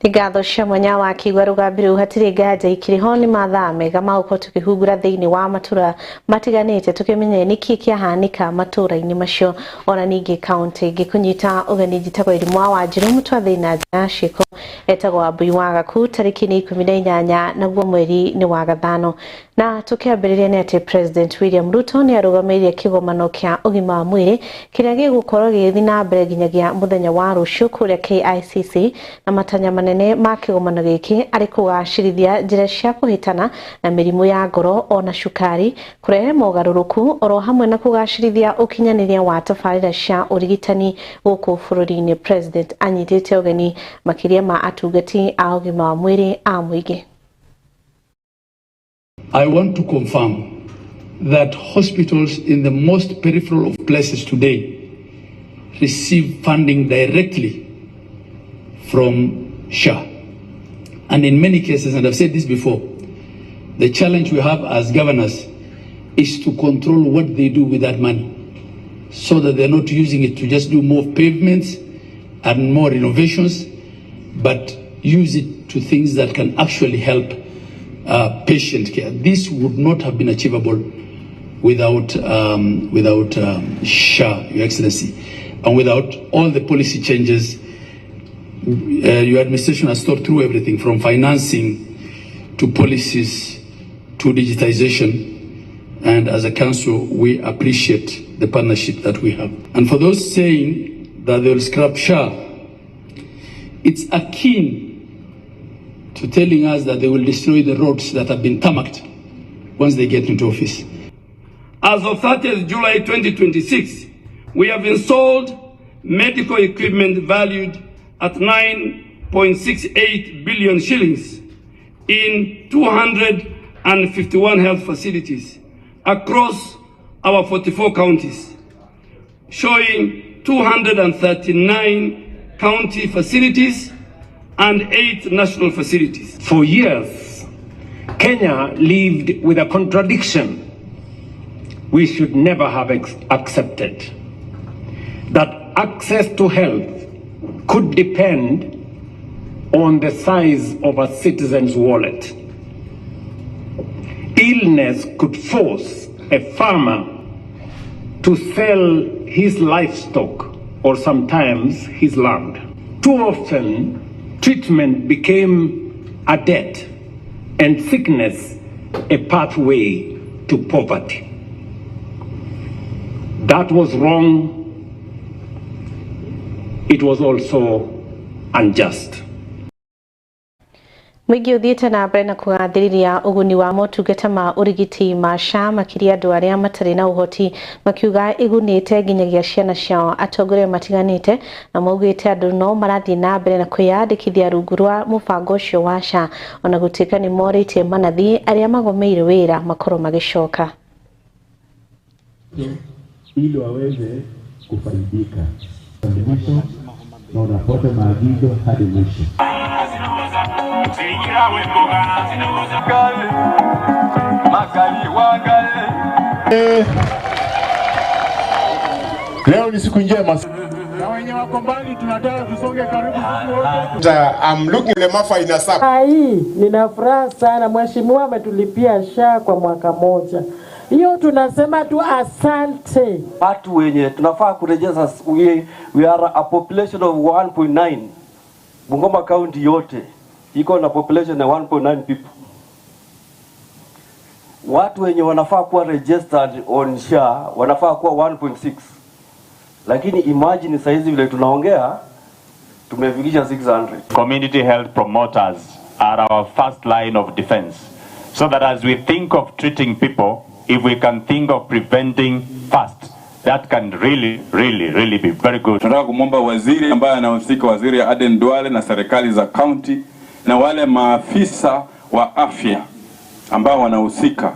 Nĩ ngatho cia mwanya wa kĩigua rũgambi rũu. Hatirĩ nganja ikĩrĩ ho nĩ mathaa mega ma gũkorwo tũkĩhungura thĩinĩ wa matũra matiganĩte, tũkĩmenye nĩkĩ kĩahanĩka matũra-inĩ macio ona ningĩ kaunti. Ngĩkũnyita ũgeni, njĩtagwo Irimũ wa Wanjirũ mũtwa thĩna njĩra ciĩko etagwo Wambui wa Gaku. Tarĩki nĩ 18 naguo mweri nĩ wa gathano, na tũkĩambĩrĩria nĩ atĩ President William Ruto nĩ arũgamĩrĩire kĩgomano kĩa ũgima wa mwĩrĩ kĩrĩa gĩgũkorwo gĩgĩthiĩ na mbere nginyagia mũthenya wa rũciũ kũrĩa KICC, na matanya manene ma kĩgomano gĩkĩ arĩ kũgacĩrithia njĩra cia kũhĩtana na mĩrimũ ya ngoro ona cukari, kũrehe mogarũrũku oro hamwe na kũgacĩrithia ũkinyanĩria wa tabarĩra cia ũrigitani gũkũ bũrũri-inĩ. President anyitĩte ũgeni makĩria ma atungati a ũgima wa mwĩrĩ a mũingĩ. I want to confirm that hospitals in the most peripheral of places today receive funding directly from SHA. And in many cases, and I've said this before, the challenge we have as governors is to control what they do with that money so that they're not using it to just do more pavements and more renovations, but use it to things that can actually help patient care. This would not have been achievable without SHA, Your Excellency, and without all the policy changes. Your administration has thought through everything from financing to policies to digitization. And as a council, we appreciate the partnership that we have. And for those saying that they will scrap SHA, it's akin to telling us that they will destroy the roads that have been tarmacked once they get into office. As of 30th July 2026, we have installed medical equipment valued at 9.68 billion shillings in 251 health facilities across our 44 counties, showing 239 county facilities and 8 national facilities. For years, Kenya lived with a contradiction we should never have accepted: that access to health could depend on the size of a citizen's wallet. Illness could force a farmer to sell his livestock or sometimes his land. Too often, treatment became a debt and sickness a pathway to poverty. That was wrong. It was also unjust. Mũingĩ ũthiĩte na mbere na kũgathĩrĩria ũguni wa motungata ma ũrigiti ma SHA, makĩria andũ arĩa matarĩ na ũhoti, makiuga ĩgunĩte nginyagia ciana ciao. Atongoria matiganĩte na maugĩte andũ no marathiĩ na mbere na kwĩyandĩkithia rungu rwa mũbango ũcio wa SHA, ona gũtuĩka nĩ morĩtie manathi arĩa magomeire wĩra makorwo magĩcoka. Ili waweze kufaidika mwisho na unafuata maagizo hadi mwisho. Leo ni siku njema. Na wenye wako mbali tunataka tusonge karibu. I'm looking Lemafa inasaka. Hii nina furaha sana, mheshimiwa ametulipia SHA kwa mwaka moja. Hiyo tunasema tu asante. Watu wenye tunafaa kurejesha, we are a population of 1.9. Bungoma County yote iko na population ya 1.9 people. Watu wenye wanafaa kuwa registered on SHA wanafaa kuwa 1.6, lakini imagine saizi vile tunaongea tumefikisha 600. Community health promoters are our first line of defense, so that as we think of treating people, if we can think of preventing first, that can really, really, really be very good. Tunataka kumwomba waziri ambaye anahusika, Waziri Aden Duale na serikali za county na wale maafisa wa afya ambao wanahusika,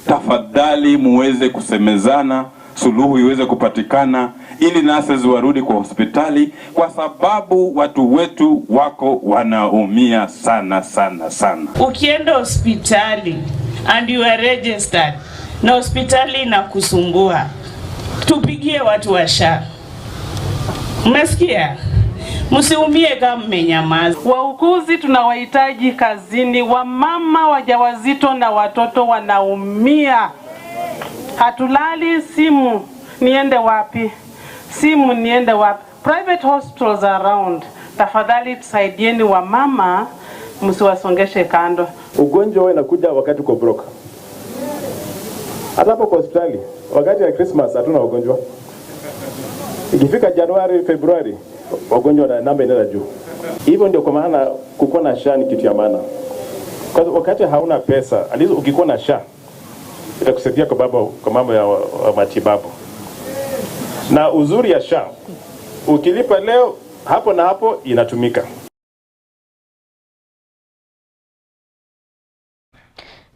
tafadhali muweze kusemezana, suluhu iweze kupatikana ili nurses warudi kwa hospitali, kwa sababu watu wetu wako wanaumia sana sana sana. Ukienda hospitali and you are registered na hospitali inakusumbua, tupigie watu wa SHA. Umesikia? Msiumie kama mmenyamaza. Wauguzi tunawahitaji kazini, wamama wajawazito na watoto wanaumia. Hatulali, simu niende wapi? Simu niende wapi? Private hospitals around. Tafadhali tusaidieni wamama, msiwasongeshe kando. Ugonjwa wewe inakuja wakati uko broke. Hata hapo kwa hospitali wakati ya Christmas hatuna wagonjwa. Ikifika Januari, Februari wagonjwa na namba inaenda juu. Hivyo ndio kwa maana kukuwa na SHA ni kitu ya maana. Kwa wakati hauna pesa, alizo ukikuwa na SHA itakusaidia kwa baba kwa mambo ya matibabu. Na uzuri ya SHA, ukilipa leo hapo na hapo inatumika.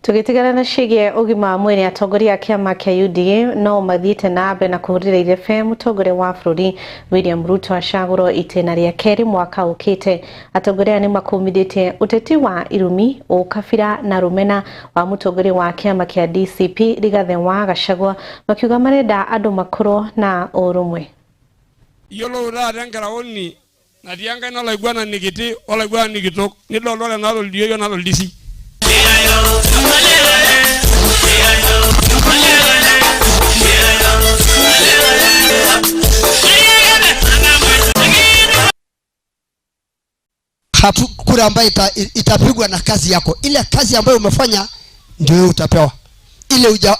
Tugitigana na ciĩgiĩ ũgima wa mwĩrĩ, atongoria a kĩama kĩa UDA no mathiĩte na mbere na kũhũrĩra irebe mũtongoria wa bũrũri William Ruto acagũrwo itĩna rĩa kerĩ mwaka ũkĩte. Atongoria aya nĩmakũmithĩtie ũteti wa irumi, ũkabira na rũmena wa mũtongoria wa kĩama kĩa DCP Rigathĩ wa Gachagua, makiuga marenda andũ makorwo na ũrũmwe. Yiolo taata enkaraoni natii enkaina olaiguanani kiti olaiguanani kitok nidoldola enalo oldioi onalo oldisi. Kura ambayo itapigwa na kazi yako. Ile kazi ambayo umefanya ndio utapewa.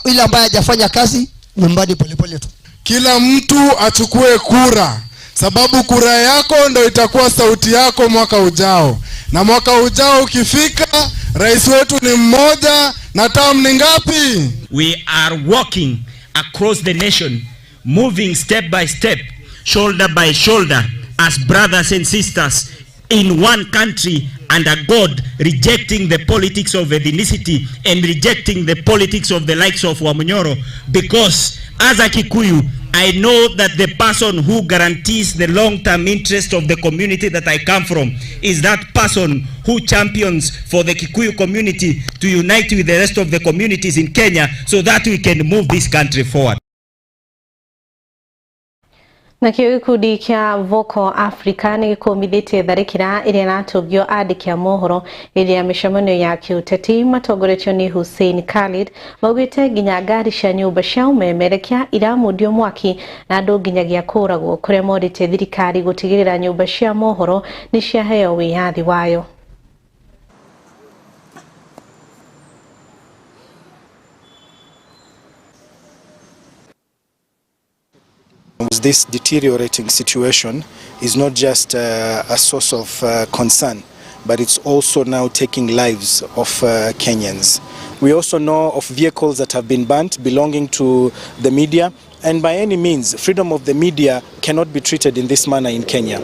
Ile ambayo hajafanya kazi nyumbani polepole tu. Kila mtu achukue kura, sababu kura yako ndio itakuwa sauti yako mwaka ujao. Na mwaka ujao ukifika, rais wetu ni mmoja na term ni ngapi? We are walking across the nation, moving step by step, shoulder by shoulder, as brothers and sisters in one country under God, rejecting the politics of ethnicity and rejecting the politics of the likes of Wamunyoro, because as a Kikuyu, I know that the person who guarantees the long-term interest of the community that I come from is that person who champions for the Kikuyu community to unite with the rest of the communities in Kenya so that we can move this country forward. Nakĩo gĩkundi kĩa Vocal Africa nĩ gĩkũmithĩtie tharĩkĩra ĩrĩa ĩratũngio andĩki a mohoro hĩndĩ ya mĩcemanio ya kĩũteti matongoretio nĩ Hussein Khalid, maugĩte nginya ngari cia nyũmba cia ũmemerekia iramundio mwaki na andũ nginyagia kũragwo, kũrĩa morĩtie thirikari gũtigĩrĩra nyũmba cia mohoro nĩ ciaheo wĩyathi wayo. This deteriorating situation is not just a source of concern, but it's also now taking lives of Kenyans. We also know of vehicles that have been burnt belonging to the media, and by any means, freedom of the media cannot be treated in this manner in Kenya.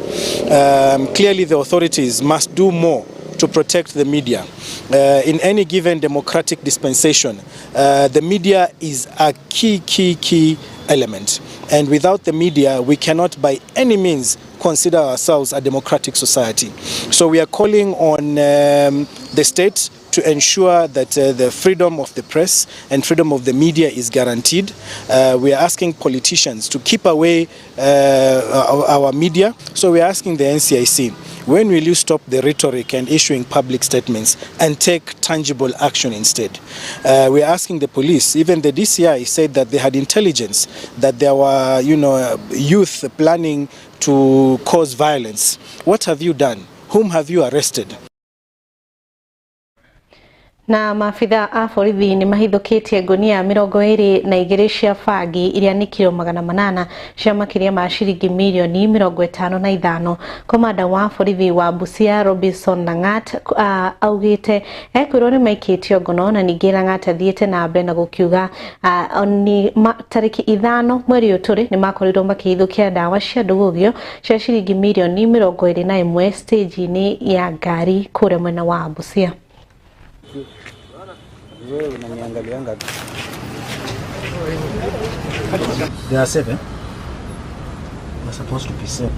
Clearly, the authorities must do more to protect the media. In any given democratic dispensation, the media is a key element. And without the media, we cannot by any means consider ourselves a democratic society. So we are calling on the state to ensure that the freedom of the press and freedom of the media is guaranteed. We are asking politicians to keep away our media. So we are asking the NCIC, when will you stop the rhetoric and issuing public statements and take tangible action instead? We are asking the police, even the DCI said that they had intelligence that there were, youth planning to cause violence. What have you done? Whom have you arrested? Na maabitha a borithi nĩ mahithũkĩtie ngunia 22 cia bangi iria nĩ kiro 800 cia makĩria ma ciringi mirioni 55. Komanda wa borithi wa Busia Robinson Langat augĩte ekwĩrwo nĩ maikĩtio ngono, na ningĩ Langat athiĩte na mbere na gũkiuga nĩ tarĩki 5 mweri ũyũ tũrĩ nĩ makorirwo makĩhithũkia ndawa cia ndũgũgio cia ciringi mirioni 21 stage-inĩ ya ngari kũrĩa mwena wa Busia. There are 7. They're supposed to be 7.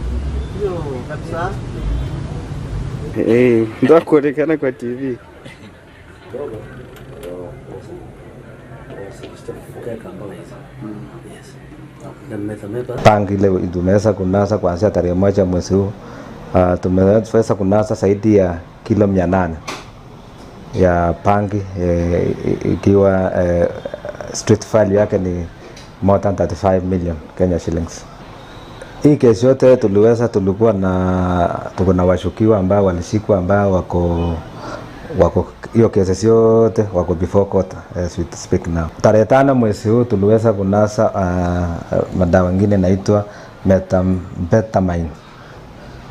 Hey, ndio kuonekana kwa TV. Bangi ile tumeweza kunasa kuanzia tarehe 1 mwezi huu Tumeweza kunasa zaidi ya kilo 800 ya bangi, ikiwa street value yake ni more than 35 million Kenya shillings. Hii kesi yote tulikuwa na tuko na washukiwa ambao walishikwa, ambao wako hiyo kesi yote wako before court as we speak now. Tarehe 5 mwezi huu tuliweza kunasa madawa mengine inaitwa methamphetamine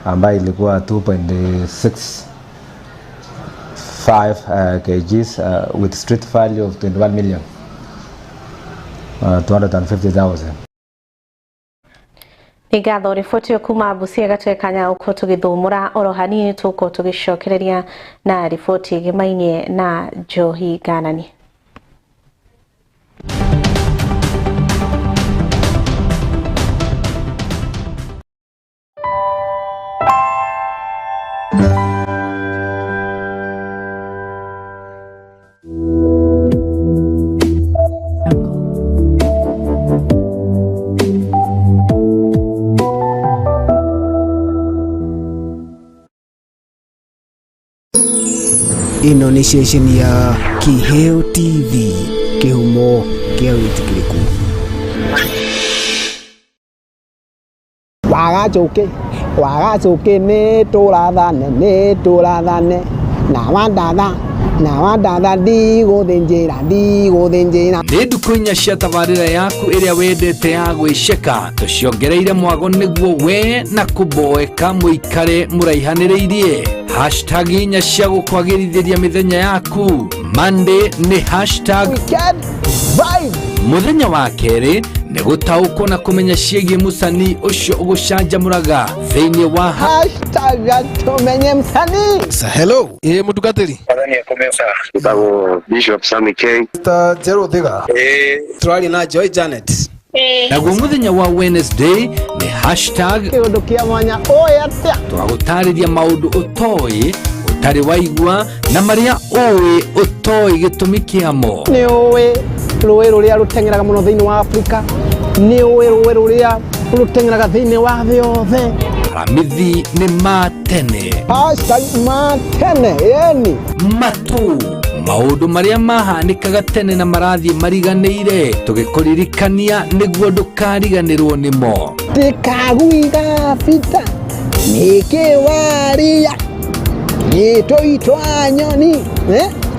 ambayo ilikuwa 2.65 kgs with street value of 21 million 250,000. Nĩ ngatho riboti ĩyo kuma Busia gatuĩka kanya gũkorwo tũgĩthũmũra oro hanini, tũgũkorwo tũgĩcokereria na riboti ĩgĩmainie na njohi ngananie. Ĩno nĩ ceceni ya Kiheo TV, kĩhumo kĩa wĩtĩkĩrĩku. Wagacũkĩ nĩ tũrathane, nĩ tũrathane na wandatha, na wandatha ndigũthĩnjĩra, ndigũthĩnjĩra. Nĩ ndukũ inya cia tabarĩra yaku ĩrĩa wendete ya gwĩceka, tũciongereire mwago nĩguo we na kũboeka mũikare mũraihanĩrĩirie. Hashtag inya cia gũkwagĩrithĩria mĩthenya yaku. Monday nĩ hashtag Weekend Vibe. Mũthenya wa kerĩ nĩ gũtaũkwo na kũmenya ciĩgiĩ mũcanii ũcio ũgũcanjamũraga thĩinĩ wa hashtag tumenye msanii. Sa hello. Ĩ mũtungatĩri. Njĩtagwo Bishop Sammy K. Mr. Gerald Thiga. Ĩ. Tũraria na Joy Janet. Naguo mũthenya wa Wednesday nĩ hashtag kĩũndũ kĩa mwanya ũĩ atĩa. Tũgagũtarĩria maũndũ ũtoĩ, ũtarĩ waigua, na marĩa ũĩ ũtoĩ gĩtũmi kĩamo. Nĩ ũĩ rũĩ rũrĩa rũteng'eraga mũno thĩinĩ wa Afrika, nĩ ũĩ rũĩ rũrĩa rũteng'eraga thĩinĩ wa thĩ yothe. Aramithi nĩ ma tene. Hashtag ma tene, yani matu maũndũ marĩa mahanĩkaga tene na marathiĩ mariganĩire, tũgĩkũririkania nĩguo ndũkariganĩrwo nĩmo. Tikaguiga bita nĩkĩ waria gĩtũitwa nyoni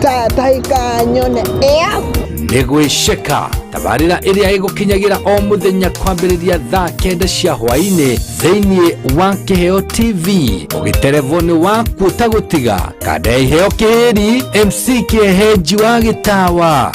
tatahĩka nyone ĩa. Nĩ gwĩceka tabarĩra ĩrĩa ĩgũkinyagĩra o mũthenya kwambĩrĩria thaa 9 cia hwaĩ-inĩ thĩinĩ wa Kĩheo TV. Ũgĩterevwo nĩ waku ũtagũtiga kanda ya Iheo Kĩhĩri, MC Kĩehenji wa Gĩtawa.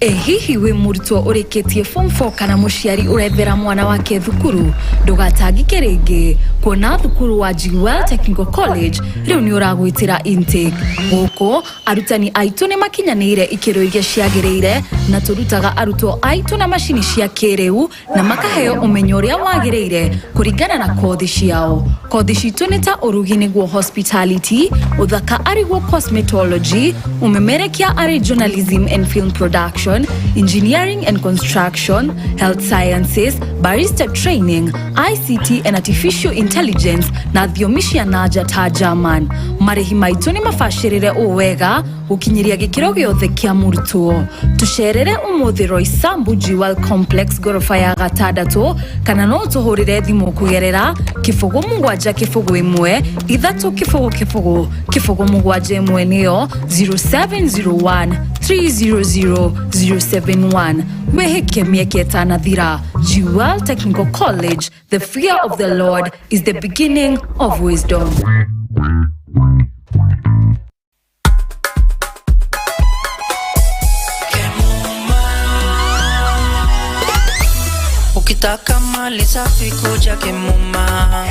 Ĩ hihi wĩ mũrutwo ũrĩkĩtie form 4 kana mũciari ũrethera mwana wake thukuru? Ndũgatangĩke rĩngĩ kuona thukuru wa Jewel Technical College rĩu nĩ ũragwĩtĩra intake. Gũkũ arutani aitũ nĩ makinyanĩire ikĩro iria ciagĩrĩire, na tũrutaga arutwo aitũ na macini cia kĩrĩu na makaheo ũmenyo ũrĩa wagĩrĩire kũringana na kothi ciao. Kothi citũ nĩ ta ũrugi nĩguo hospitality, ũthaka arĩguo cosmetology, ũmemerekia arĩ journalism and film production, engineering and construction, health sciences, barista training, ICT and artificial intelligence na thiomi cia nanja ta German. Marĩhi maitũ nĩ mabacĩrĩre ũũ wega gũkinyĩria gĩkĩro gĩothe kĩa mũrutwo. Tũcerere ũmũthĩ Roysambu Jewel Complex ngoroba ya 6, kana no tũhũrĩre thimũ kũgerera 0 7 0 1 3 0 0 0 7 1 nĩyo 0701 300 071. Wĩhĩke mĩeke ĩtanathira. Jewel Technical College, the fear of the Lord is the beginning of wisdom. Ukitaka mali safi kuja Kemuma,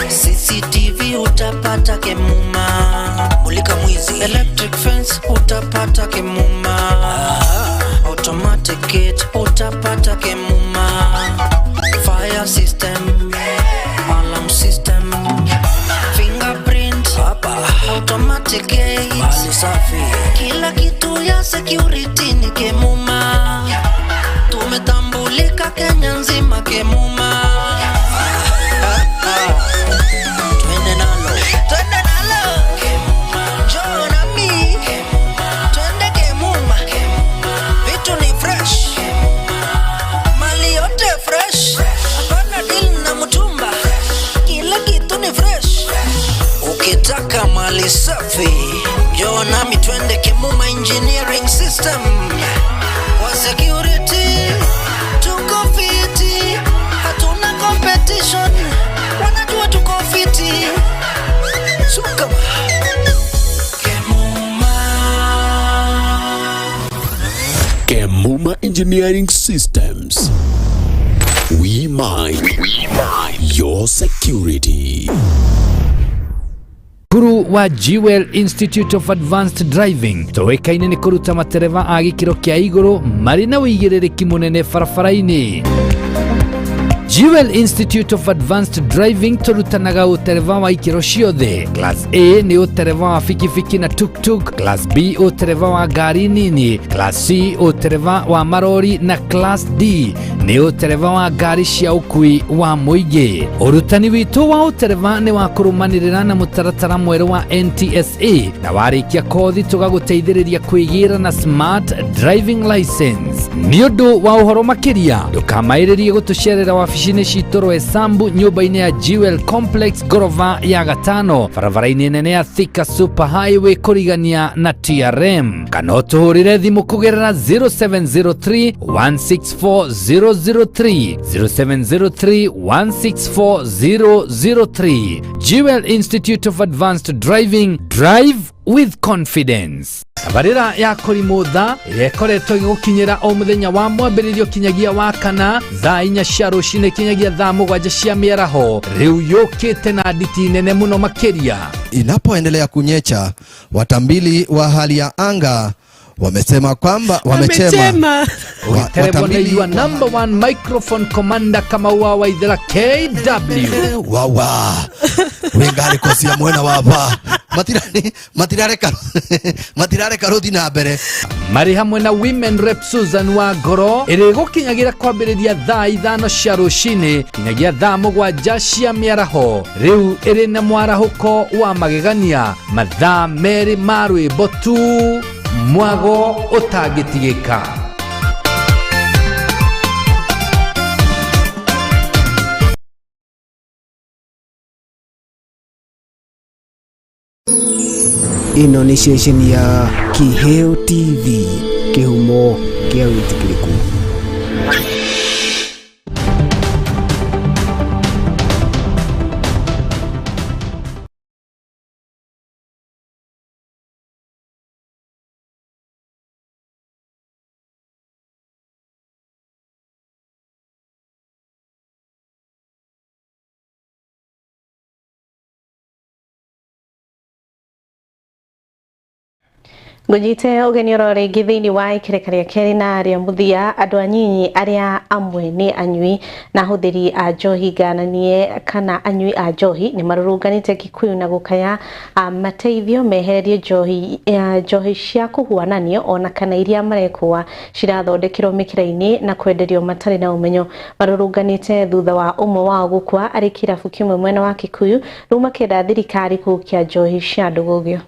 CCTV utapata Kemuma, mulika mwizi, electric fence utapata Kemuma, automatic gate utapata Kemuma, fire system, alarm system, fingerprint, automatic gate, mali safi, kila kitu ya security ni Kemuma. Kenya nzima Kemuma. Twende nalo, twende nalo Kemuma. Njoo nami twende Kemuma. Vitu ni fresh, mali yote fresh, hapana deal na mtumba, kila kitu ni fresh. Ukitaka mali safi, njoo nami twende Kemuma Engineering System. Kwa security tuko fiti, hatuna competition, wanajua tuko fiti. Sukama Kemuma Engineering Systems. We mind your security. Cukuru wa Jewel Institute of Advanced Driving tũĩkaine nĩ kũruta matereba a gĩkĩro kĩa igũrũ marĩ na ũigĩrĩrĩki mũnene barabara-inĩ. Jewel Institute of Advanced Driving tũrutanaga ũtereba wa ikĩro ciothe. Class A nĩ ũtereba wa bikibiki na tuktuk, Class B ũtereba wa ngari nini, Class C ũtereba wa marori na Class D nĩ ũtereba wa ngari cia ũkui wa mũingĩ. Ũrutani witũ wa ũtereba nĩ wa kũrũmanĩrĩra na mũtaratara mwerũ wa NTSA na warĩkia kothi tũgagũteithĩrĩria kwĩgĩra na smart driving license. Nĩ ũndũ wa ũhoro makĩria ndũkamaĩrĩrie gũtũcerera wabici-inĩ citũ Roysambu nyũmba-inĩ ya Jewel Complex ngorova ya gatano barabara-inĩ nene ya Thika Super Highway kũrigania na TRM, kana ũtũhũrĩre thimũ kũgerera 0703 164 003 0703 164 003. Jewel Institute of Advanced Driving, drive with confidence. Tabarĩra ya Kũrimũ Tha ĩrĩa ĩkoretwo ĩgĩgũkinyĩra o mũthenya wa mwambĩrĩrio kinyagia wa kana thaa 4 cia rũcinĩ kinyagia thaa 7 cia mĩaraho rĩu yũkĩte na nditi nene mũno makĩria. Inapoendelea kunyecha, watambili wa hali ya anga wamesema kwamba wamechema. Ũgĩterebwo nĩ your number one microphone commander Kamau wa Waithera KW. Wawa wingari kosia mwena wapa matirareka rũthi na mbere. Marĩ hamwe na Women Rep Susan wa Ngoro ĩrĩ gũkinyagira kwambĩrĩria thaa 5 cia rũcinĩ kinyagia thaa 7 cia mĩaraho. Rĩu ĩrĩ na mwarahũko wa magegania, mathaa 2 ma rwĩmbo tu, mwago ũtangĩtigĩka. Ĩno nĩ ceceni ya Kiheo TV, kĩhumo kĩa wĩtĩkĩrĩku. Ngũnyite ũgeni oro rĩngĩ thĩinĩ wa ikereka rĩa kerĩ na rĩa mũthia. Andũ anyinyi arĩa amwe nĩ anyui na ahũthĩri a njohi ngananie kana anyui a njohi nĩ marũrũnganĩte Kikuyu na gũkaya mateithio mehererie njohi cia kũhuananio ona kana iria marekũa cirathondekerwo mĩkĩra-inĩ na kwenderio matarĩ na ũmenyo. Marũrũnganĩte thutha wa ũmwe wao gũkua arĩ kĩrabu kĩmwe mwena wa Kikuyu, rĩu makĩenda thirikari kũhukia njohi cia ndũgũgio.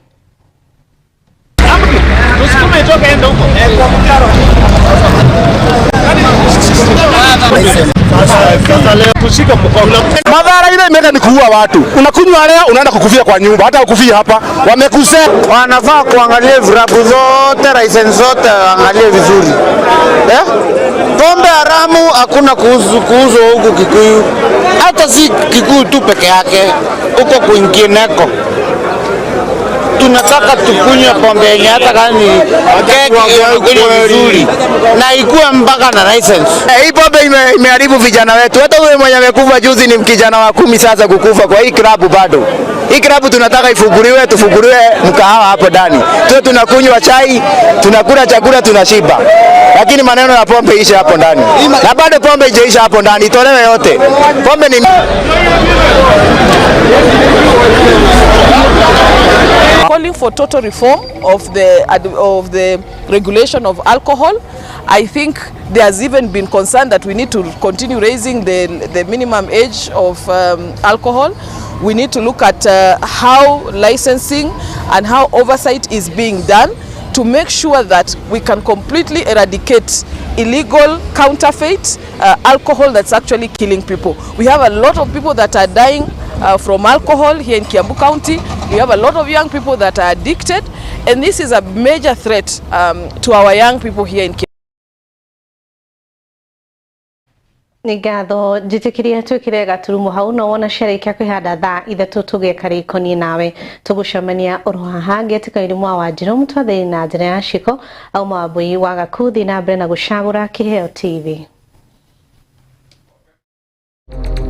Madhara ile imeweka ni kuua watu. Unakunywa leo unaenda kukufia kwa nyumba, hata ukufia hapa wamekuse. Wanafaa kuangalia virabu zote, license zote waangalie vizuri. Pombe haramu hakuna kuuzwa huku Kikuyu. Hata si Kikuyu tu peke yake, huko kwingineko. Tunataka tukunywe pombe yenye hata kama ni keki ikunywe vizuri na ikuwe mpaka na license. Hii pombe imeharibu vijana wetu. Hata huyo mwenye amekufa juzi ni mkijana wa 10 sasa kukufa kwa hii klabu bado. Hii klabu tunataka ifunguliwe, tufunguliwe mkahawa hapo ndani, tuwe tunakunywa chai, tunakula chakula, tunashiba, lakini maneno ya pombe ishe hapo ndani, na bado pombe ijeisha hapo ndani, itolewe yote. Pombe ni Calling for total reform of the regulation of alcohol. I think there's even been concern that we need to continue raising the minimum age of alcohol. We need to look at how licensing and how oversight is being done to make sure that we can completely eradicate illegal counterfeit alcohol that's actually killing people. We have a lot of people that are dying from alcohol here in Kiambu County. We have a lot of young people that are addicted, and this is a major threat to our young people here in Kiambu. Nĩ ngatho njĩtĩkĩria twĩkĩre gaturumo hau no wona ciarĩkia kwĩhanda thaa 3 tũgĩka rĩkoniĩ nawe tũgũcemania oro haha ngĩtĩka mwa wa njĩra mũtwathĩri na njĩra ya ciko auma wambui wa gakuthi na mbere na gũcagũra Kĩheo TV.